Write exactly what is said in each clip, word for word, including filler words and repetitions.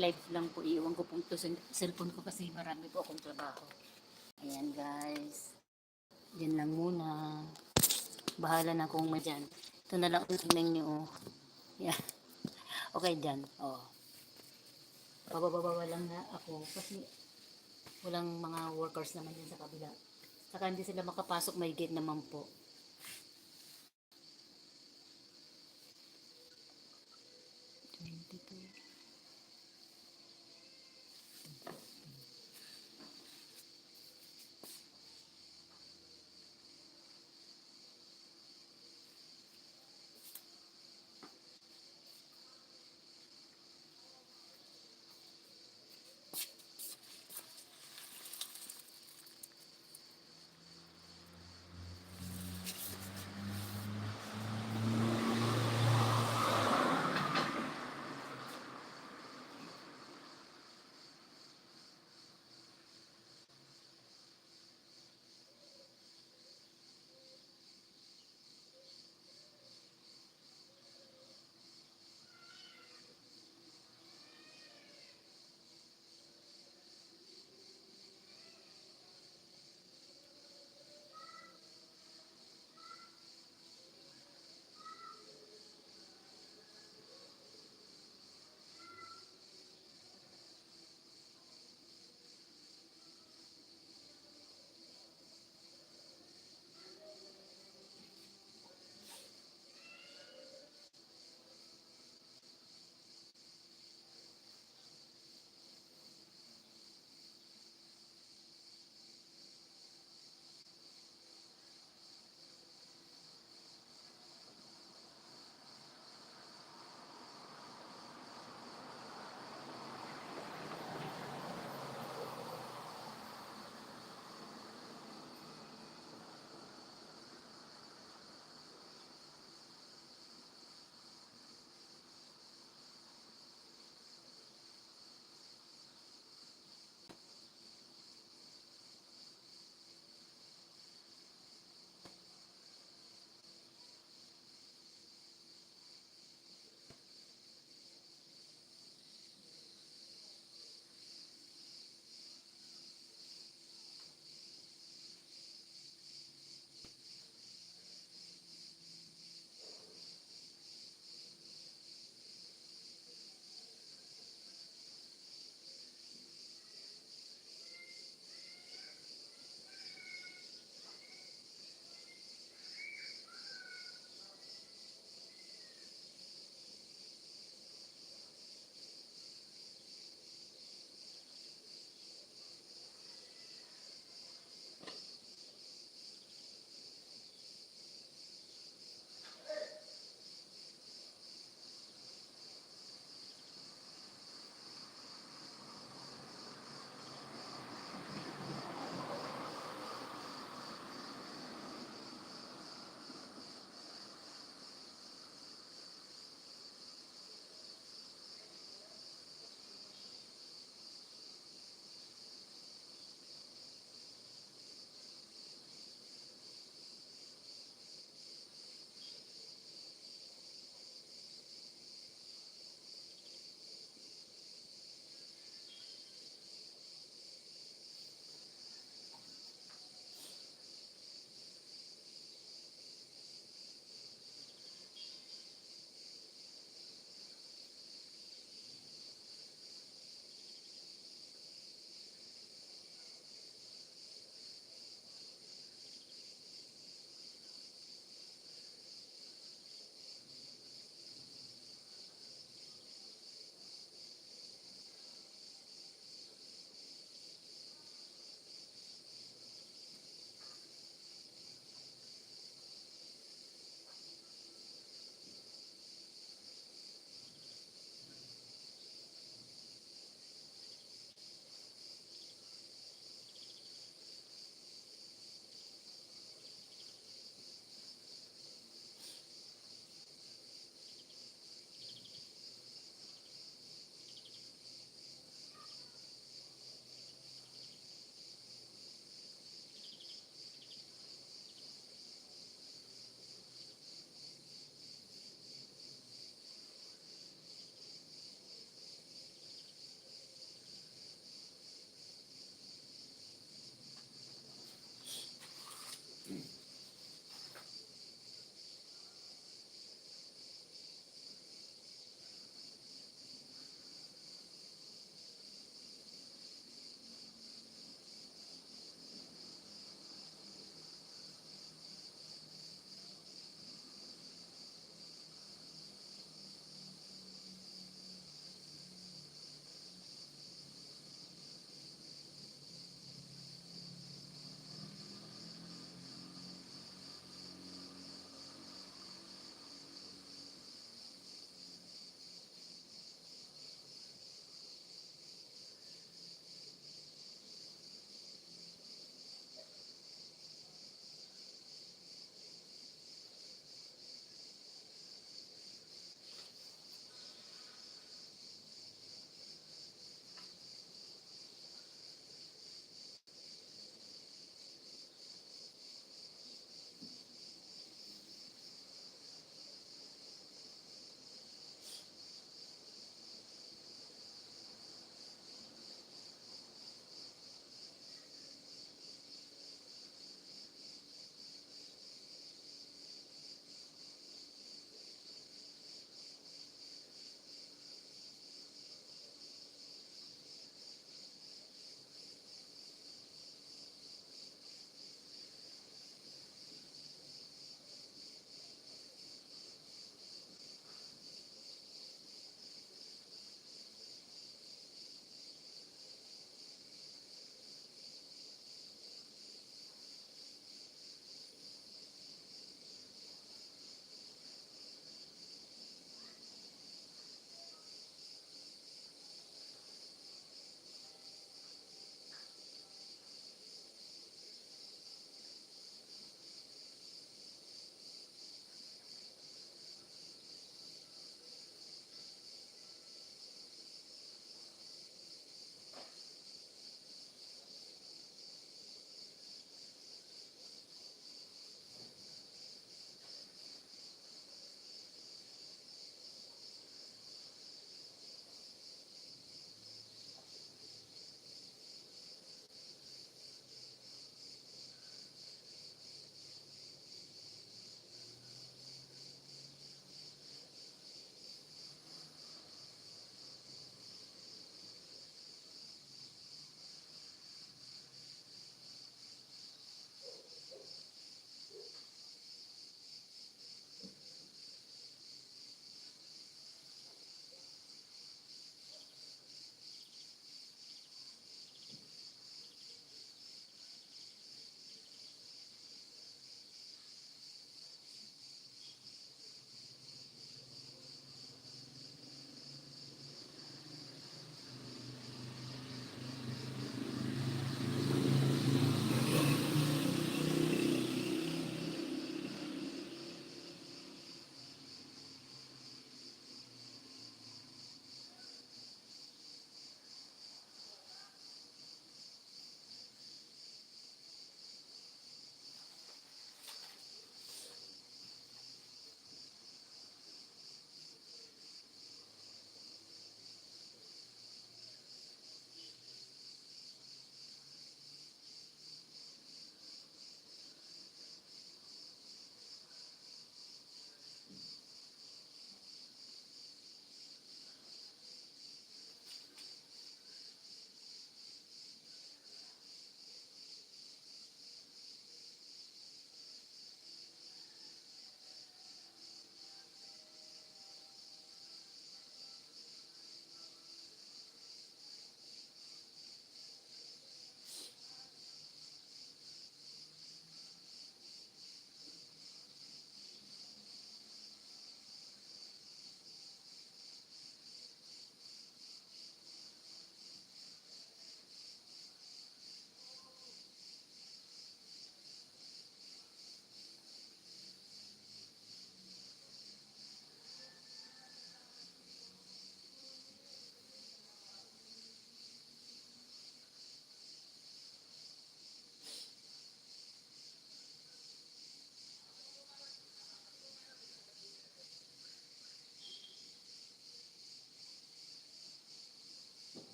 Live lang po, iwan ko po ito sa cellphone ko kasi marami po akong trabaho. Ayan, guys. Diyan lang muna. Bahala na kung may dyan. Ito na lang ang tingnan nyo, oh. Yeah. Okay, dyan. Oh. Pababa-baba lang na ako kasi walang mga workers naman dyan sa kabila. Saka hindi sila makapasok, may gate naman po. Twenty-two.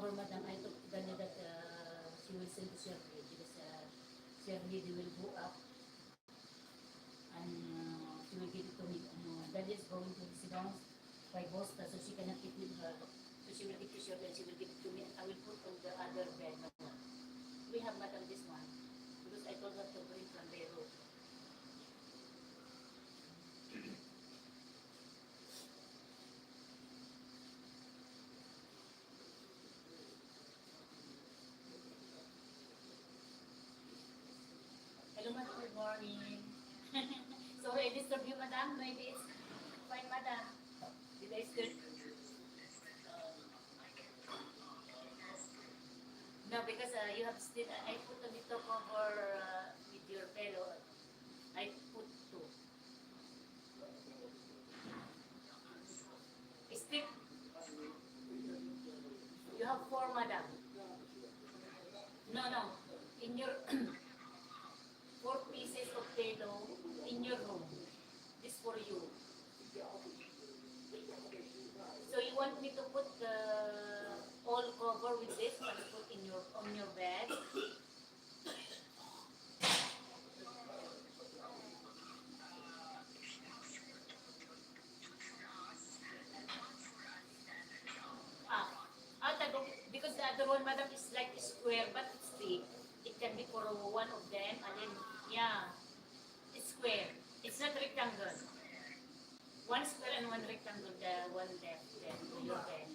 Madam, I told Danya that, uh, she will send to Shirley because, uh, Shirley, they will go up and, uh, she will give it to me. Uh, Danya is going to residence by Bosta, so she cannot keep with her. So she will give to Shirley and she will give it to me and I will put on the other bed, Madam. We have, Madam, this one because I told her to bring from Beirut. Hello, madam. Good morning. Sorry, I disturb you, madam. Maybe it's fine, madam. Did I disturb? No, because, uh, you have still, I put a little cover, uh, with your pillow. I put two. Still, you have four, madam. No, no. In your four pieces of pillow in your room. This for you. So you want me to put the all cover with this and put in your, on your bed? Ah, ah, tago, because the other one, madam, is like square, but it's big. It can be for one of them, and then, yeah, it's square. It's not rectangle. One square and one rectangle, the one left, then your bed.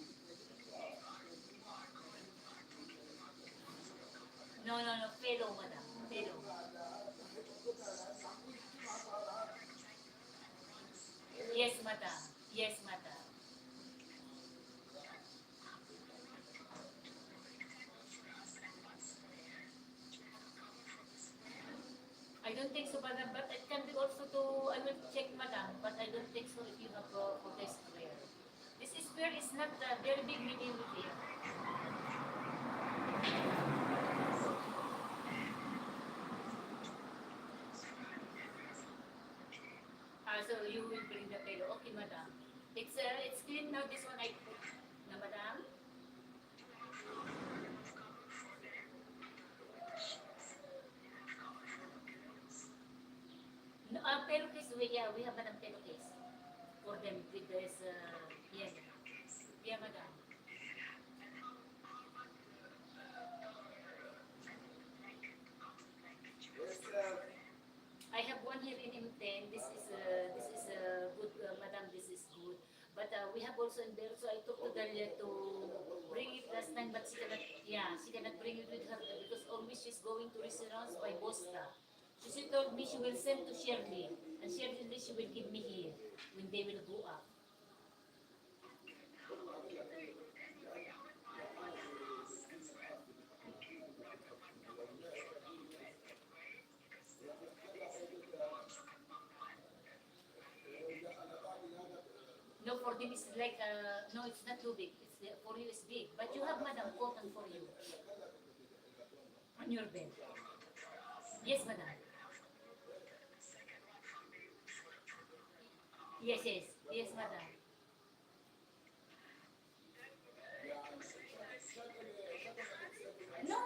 No, no, no, pillow, madam, pillow. Yes, madam. Yes, madam. I don't think so, madam, but it can be also to, I will check, madam, but I don't think so if you have a, for the square. This square is not, uh, very big, maybe with you. Ah, so you will bring the pillow. Okay, madam. It's, uh, it's clean now, this one I put. Na, madam? No, uh, pillowcase, we, yeah, we have, madam, pillowcase for them with this, uh, yeah. Yeah, madam. I have one here in M ten. This is, uh, this is, uh, good, uh, madam. This is good. But, uh, we have also in there, so I took to Dahlia to bring it last time, but she cannot, yeah, she cannot bring it with her because always she's going to restaurants by Bosta. So she told me she will send to Shirley, and Shirley, she will give me here when they will go up. No, for them it's like, uh, no, it's not too big. It's, uh, for you it's big. But you have, madam, cotton for you. On your bed. Yes, madam. Yes, yes. Yes, madam. No.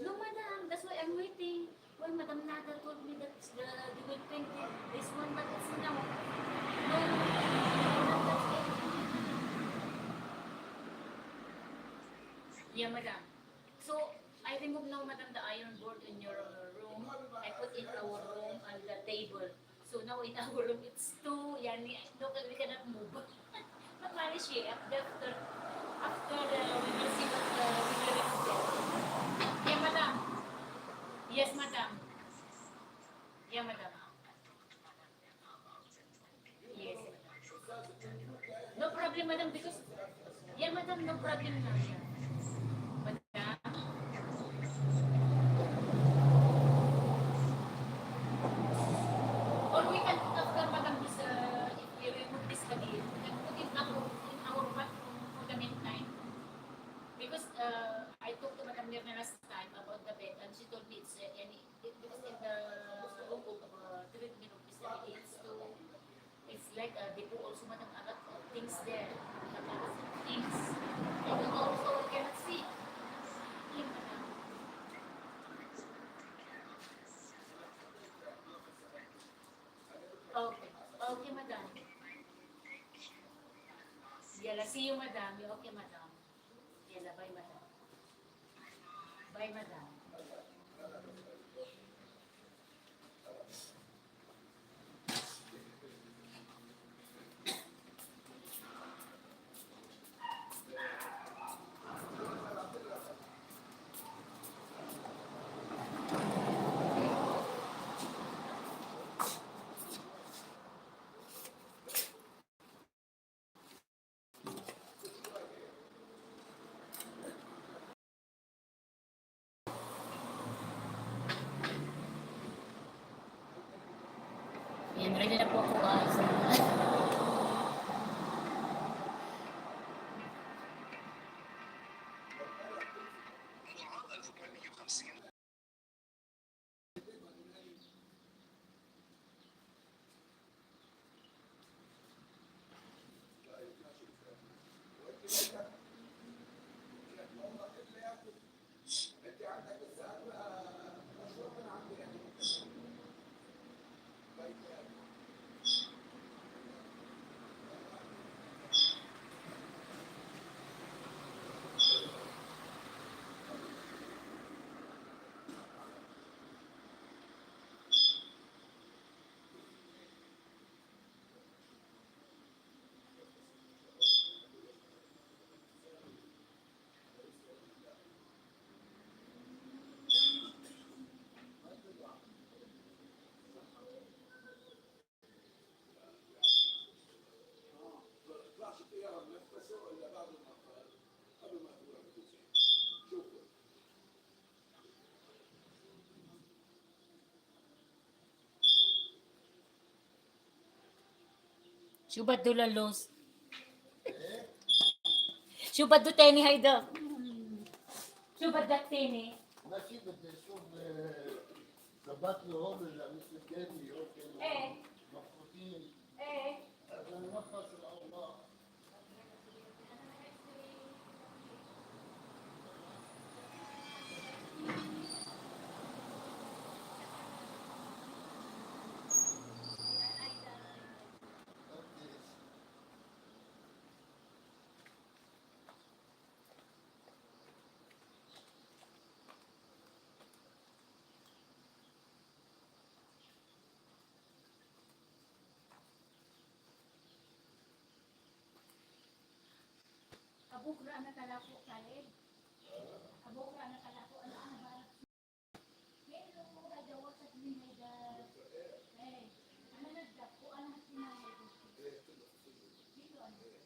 No, madam. That's why I'm waiting. Why Madam Nada told me that the, they will paint it, this one, but it's now. No, no, no, no, no, no, no, no. Yeah, madam. So, I remove now, madam, the iron board in your, uh, room. I put in our room and the table. So now in our room, it's two. Yani, no, we cannot move. Not manage here. After, after, uh, we will see what, uh, we will remove there. Yeah, madam. Yes, madam. Yeah, madam. Yes. No problem, madam, because, yeah, madam, no problem na. Madam? Or we can put after, madam, this, uh, if we remove this hadid, we can put it out in our bathroom for the meantime. Because, uh, I talked to Madam Mirna last time about the bed, and she told me it's, uh, any, it, because in the room of, uh, treatment of Mister It's too, it's like, uh, Dipolog also, madam, a lot of things there. We have a lot of things. And also, we cannot See you, madam. You okay, madam? Yalla, bye, madam. Bye, madam. Ayan, ready na po ako, guys. Siubad do, Lalos. Siubad do, Teni, hayda. Siubad dak, Teni. Eh. Eh. Abugra na talako, Kaleb. Abugra na talako, ano, ano ba? Hello, ada WhatsApp ni Maida. Eh, ano na da ko, ano na si Maida? Hello, ano?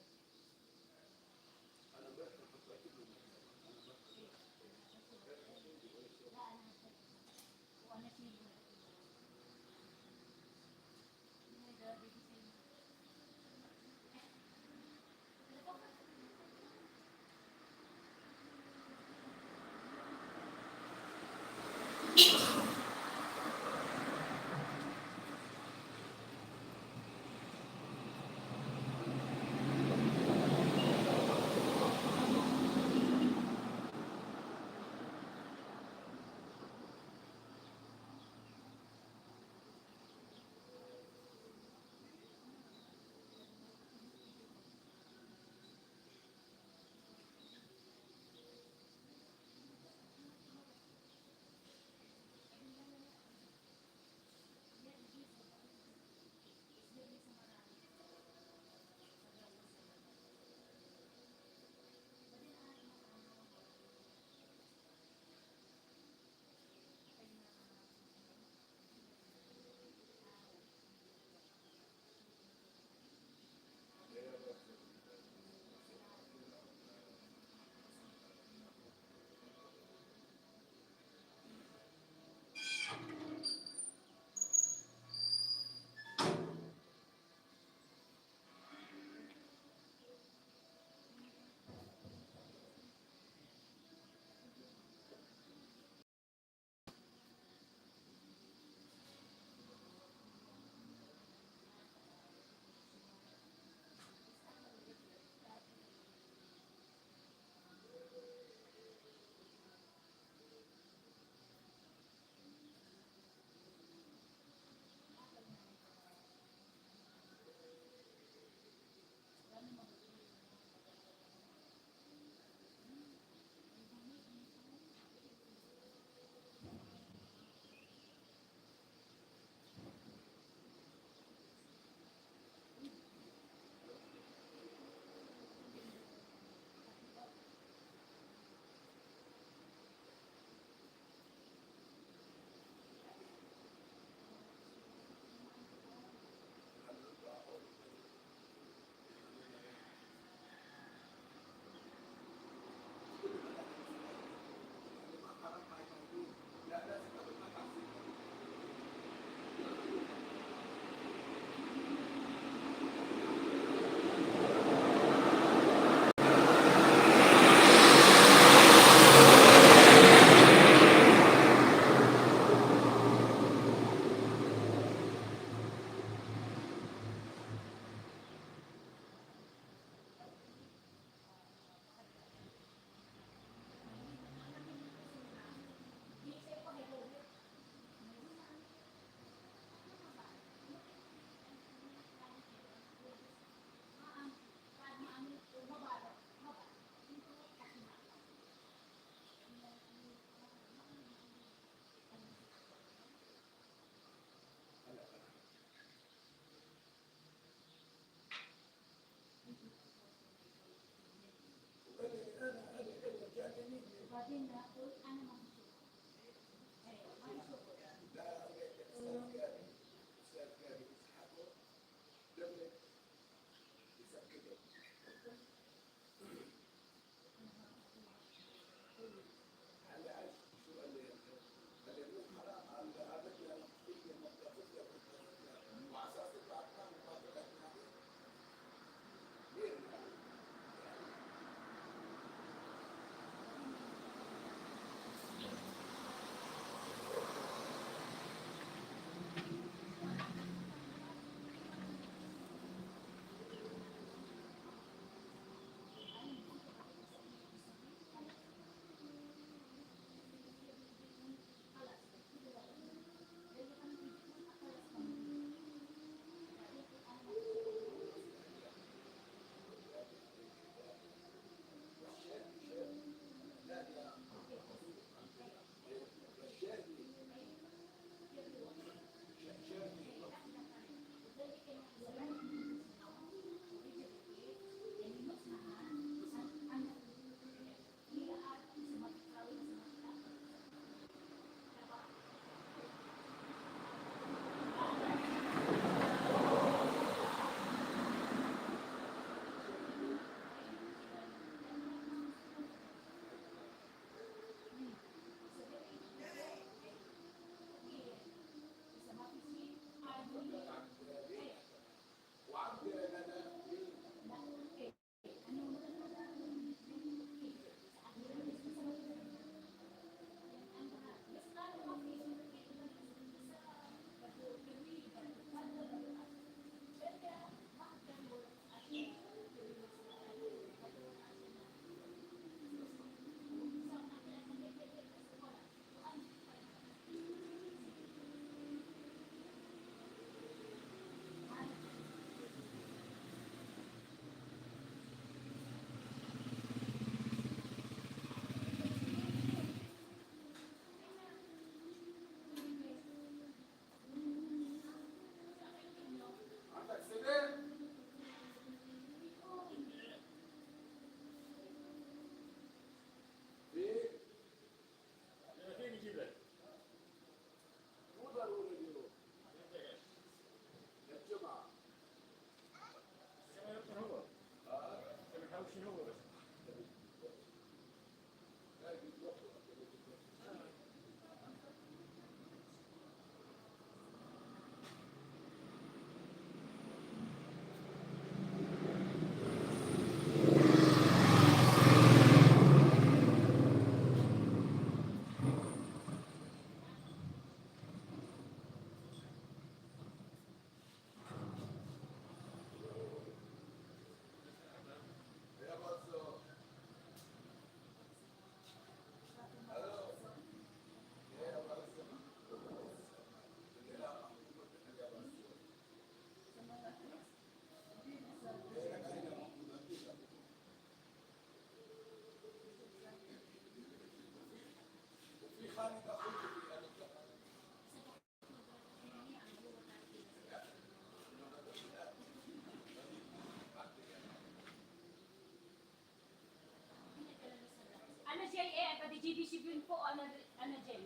G B C Bun po, ano, ano, Jen?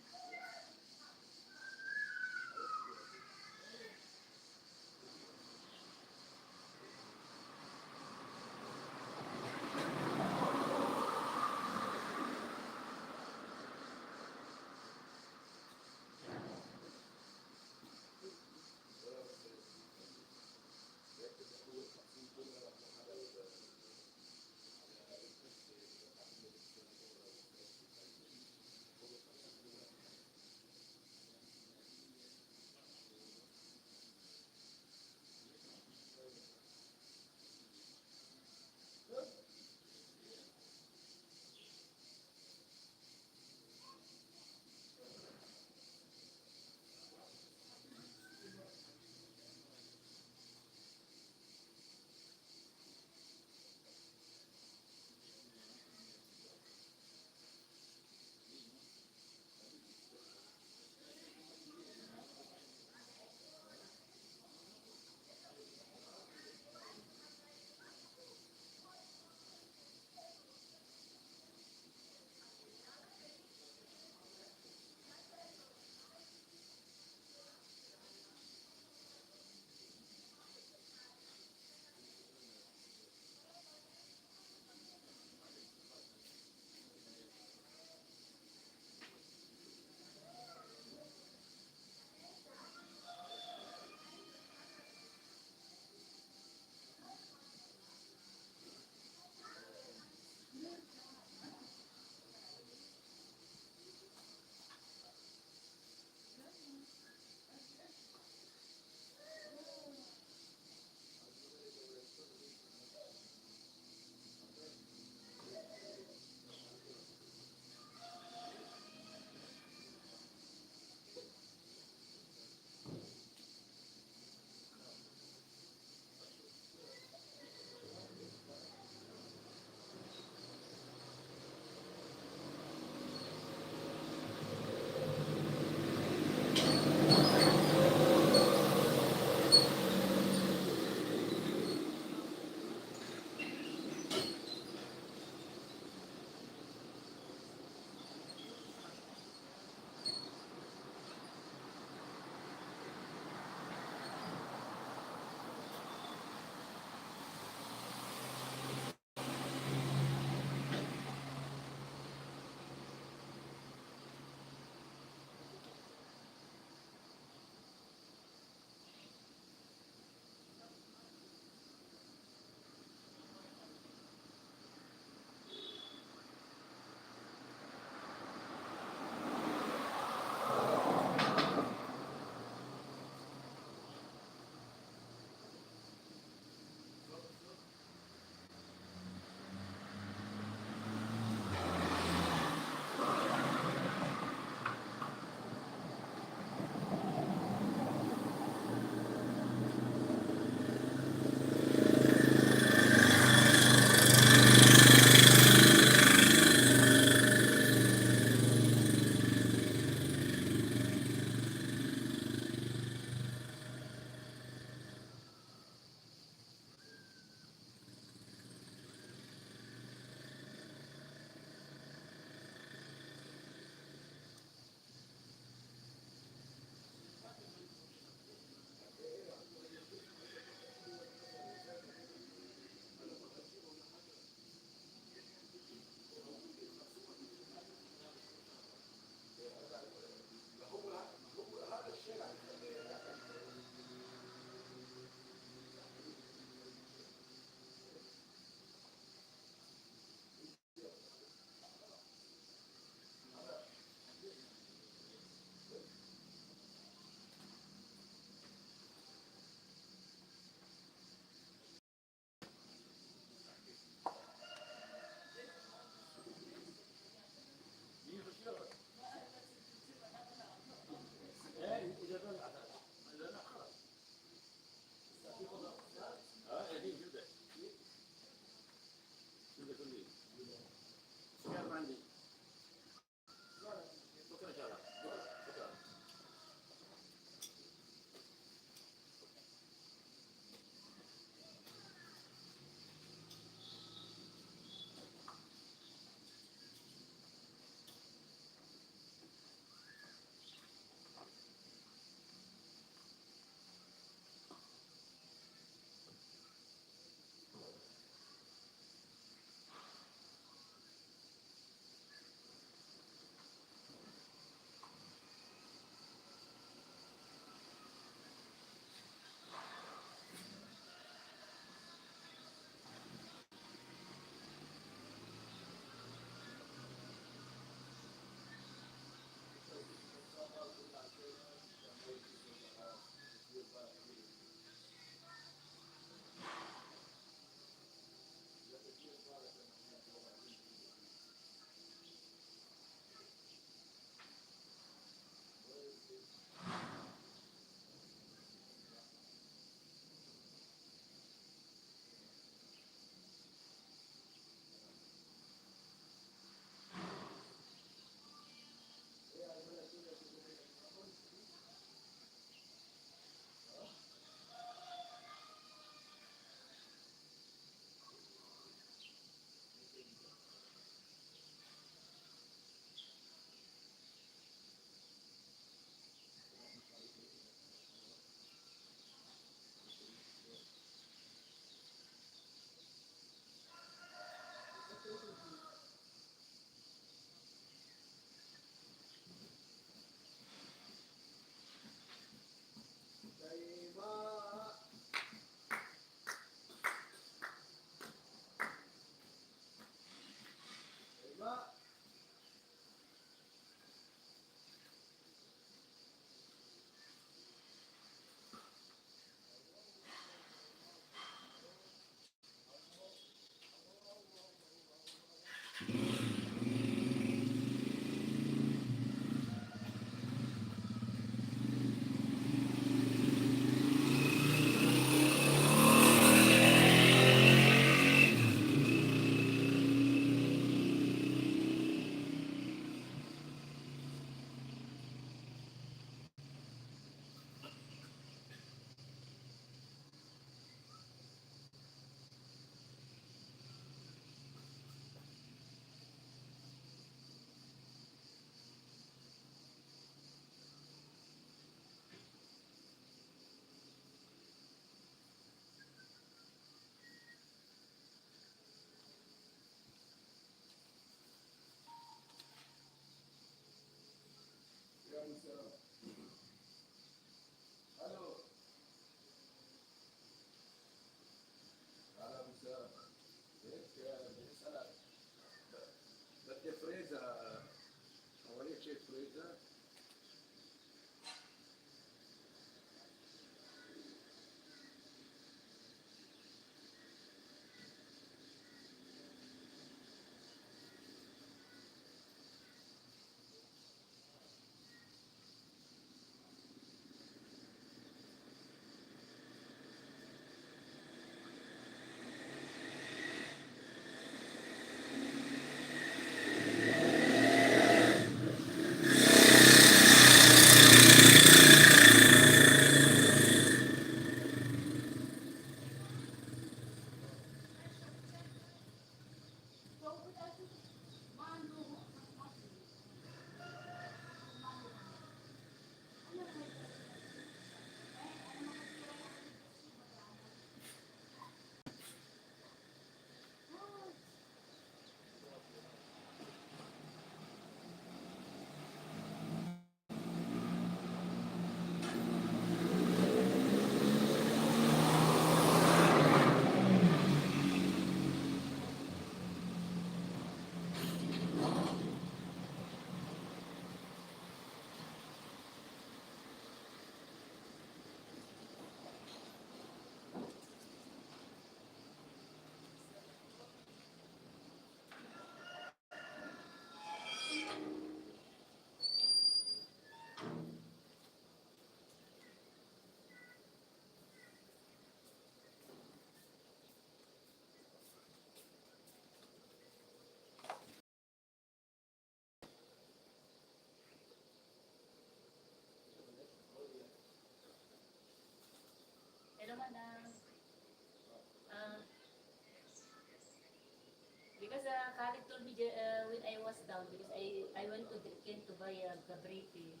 Khalid told me, uh, when I was down because I, I went to Diriken to buy a gabrete.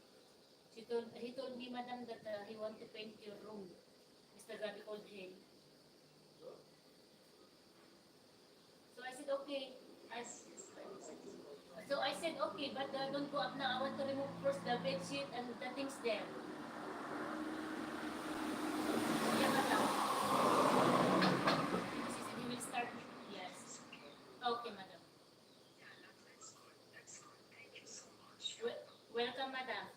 She told, he told me, "Madam, that, uh, he want to paint your room." Mister Gabi called him. So I said, "Okay." I, so I said, "Okay, but, uh, don't go up now. I want to remove first the bed sheet and the things there." "Yeah, madam." She said, "He will start." Yes. Okay, madam. Wel-, welcome, madam.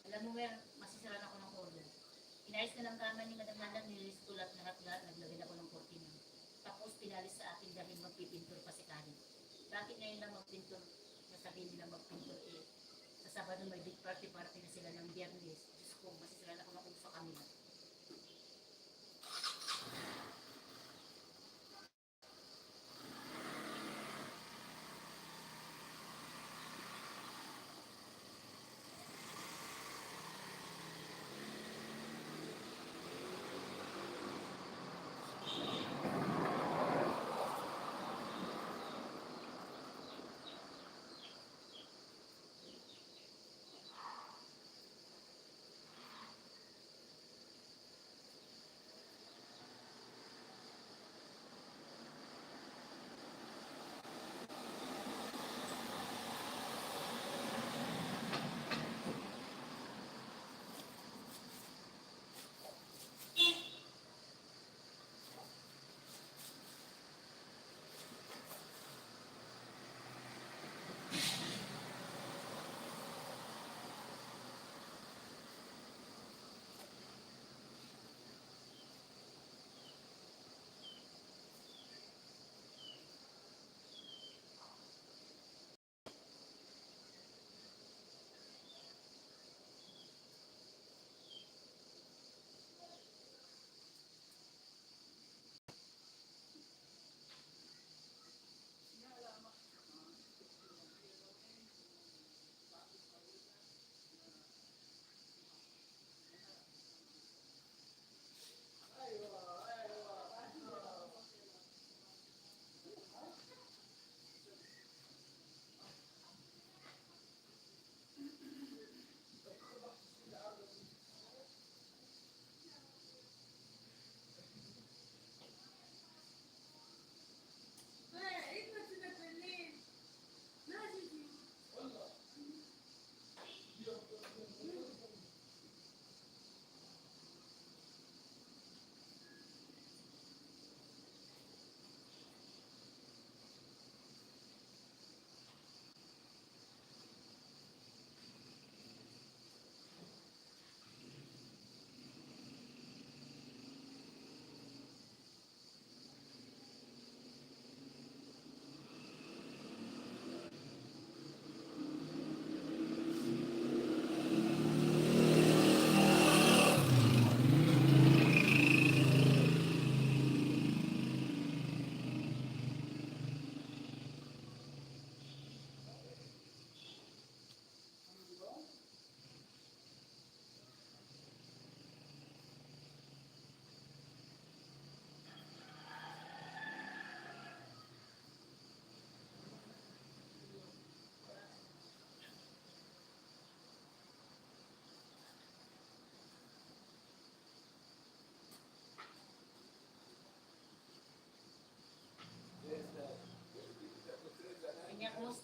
Alam mo, Mer, masisiraan ako ng ulo. Inayos na lang kami ni Madam Nana, nilinis ko lahat, lahat, lahat, naglagay na ako ng kurtina. Tapos pinalis sa akin dahil magpipintor pa si Khalid. Bakit ngayon lang magpintor? Nasabi nila magpintor eh. Sa Sabado may big party-party na sila ng Biyernes. Diyos ko, masisiraan ako ng ulo sa kanila.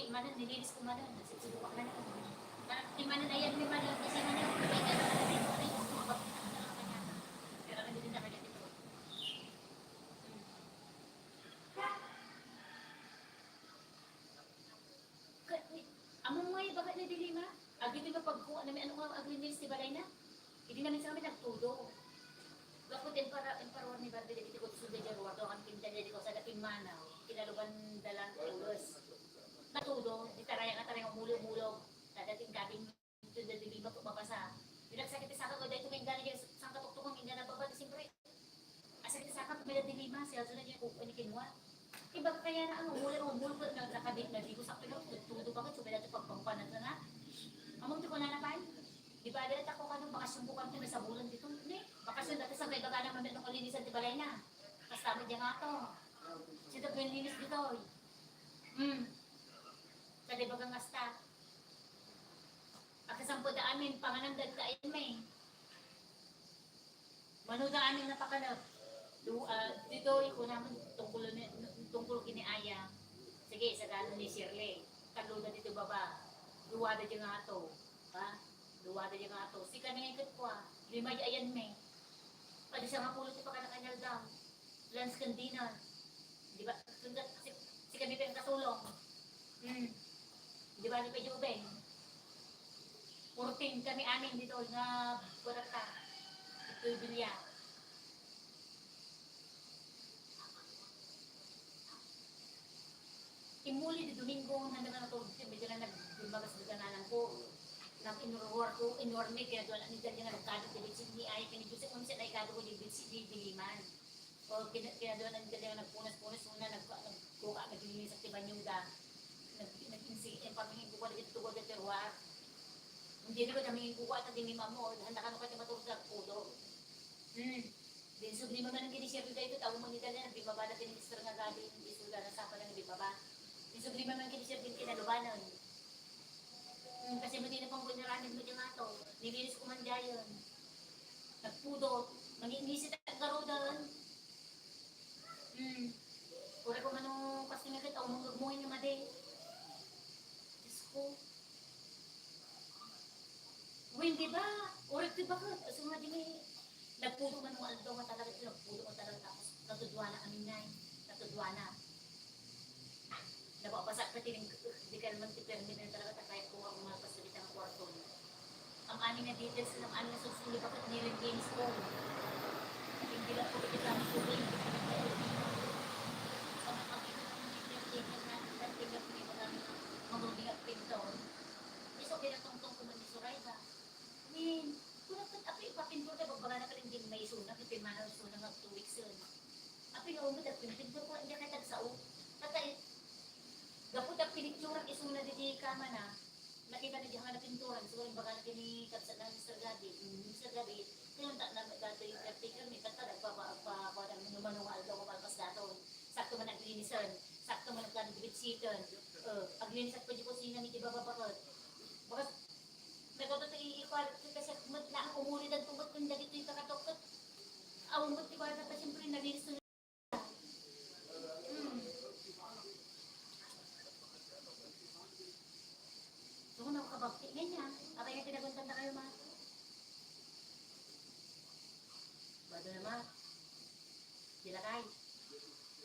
Nagpuli manen, nilinis ko manen, nagsipsipok manen. Parang di manen, ayan, di manen, kasi manen, may gana ka na rin, manen, gusto ko ba? Pero ano din talaga dito? Hmm. Ka-, ni-, amo mo ay baga ni Dilima? Agi ti mapagkuan na may ano nga aglinis ti balay na? Idi namin sa kami nagtudo. Gapu ti impara-, imparuar ni Barbie dagiti kutson da Januardo, ang pintalya di kausada pimmanaw, kinaluban dalan ulos. Natudo, di taraya nga taraya, umulog-ulog. Dadating gabing ito da Dilima to mabasa. Di nagsakit ti saka ko, dahil ito nga inggana, sangkatuktokon, inggana baba, di siyempre. Asakit ti saka, pila Dilima, si Aldo na niya kukuha ni Kinwa. Iba kaya na ang umuli, umuli ko na nakabit na di ko sakto na, tudo pa ko, sabi natin pagpangpanan na na. Among ti kunana pa, di ba, dahil ako kanong bakasyon ko kanto, may sabulan dito. Ni, bakasyon dati sa kaibaga naman, may kalinisan ti balay na. Basta mo dyan nga to. Sino po yung linis dito? Hmm. Sa di bagang asta. Agkasampud amin, panganan dagta amin. Mano da amin napakanap. Du-, ah, dito, iko naman, tungkol ni, tungkol kini Aya. Sige, sa galo ni Shirley. Talo da dito baba. Duwa da dyan nga to. Ha? Duwa da dyan nga to. Si kami nga ikot ko, ah. Lima di ayan me. Padi sa nga pulo ti pakanakanyal daw. Lunch ken dinner. Di ba? Tunda, si, si kami pa yung kasulong. Hmm. Di ba, ni Pedro Ben? Fourteen kami amin dito nga kwarta. Ito'y bilya. Immuli di Domingo, nanda nga natulog ti medyo na nagmagas di kananan ko. Nag-inuruar ko, inuruar mi, kaya doon ang medyo nga nagkadit di bitsin ni ay, kini Jose Onse na ikado ko di bitsin di Diliman. O, kina-, kaya doon ang medyo nga nagpunas-punas muna, nag-, nagkuka, naglilinis ti banyo da. Nag-, nag-insi-, yung pamingin ko, wala dito, wala dito, wala. Hindi na ko, pamingin ko, wala, hindi ni mamo, handa ka nung kati matulog sa kudo. Hmm. Din sublima man ang kinisir da ito, tao mo ni Daniel, bimaba na ti minister nga gabi, hindi sula na sapa na bimaba. Din sublima man ang kinisir din kinalubanan. Hmm, kasi mo din pang buniranin mo dyan nga to. Nilinis ko man dyan. Nagpudot. Manginisi ta garudan. Hmm. Ura ko mano, kasi nga kita, umangag mo yung madi. Diyos ko. Wen, di ba? Oras, di ba, ka-, so nga, di may, nagpulo man nga aldaw nga talaga, nagpulo man talaga, tapos natudwana kami, nay. Natudwana. Nababasa ka, tining, di ka naman ti permi na talaga, takay ko nga umalpas sa bitang kwarto. Ang amin nga details, ang amin nga susunod ako, nililinis ko. Hindi lang po kita ang tubig, hindi lang po. Sa mga pagkita ng mga details, na, na, na, na, na, na, na, Isu, pinatungtong ko man ni Soraya. Ni, kuna ket, apay, ipapintur ta, bagbagana ket, hindi maisuna, ket pimanaw isuna nga two weeks yun. Apay, nga umot, at pinpintur ko, hindi ka tagsao. Tatay, gapu ta pinicturan isuna di, di kama na, nakita na di nga napinturan, so, imbagana kini kabsat na Mister Gabi, mm, Mister Gabi, kaya ta na, datoy caretaker, may tatta, nagpapa-, pa-, pa-, ano, mano nga aldaw, malpas daton. Sakto man naglinisan, sakto man nagkan-, bitsitan. Eh, aglinis at pwede kusina, may di ba, babakat? Bakas, nagkatato, i-, i-quality kasi met lang umuli dan tumat kun dagitoy kakatok ket awan met ti kuwarta ta, siyempre, nalinis na. Hmm. So, kung nakakabagti, ganyan. Abay, nga tinaguntan na kayo, ma. Bado na, ma. Dilakay.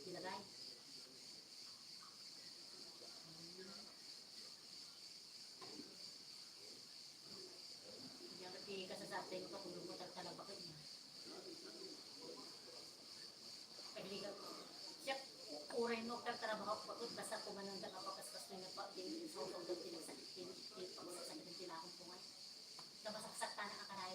Dilakay. Diyan ka ti kasasabay mo, katulog mo, tagtalabakit mo. Pagligaw. Siya, uray mo, tagtrabaho, bakit basta kumanang ka, kapaspas mo, nagpa-, din, sa utang, din, pinagsakit, din, din, pagsasakit, din, tinakong po nga. Nabasaksak, tanang, akalayo.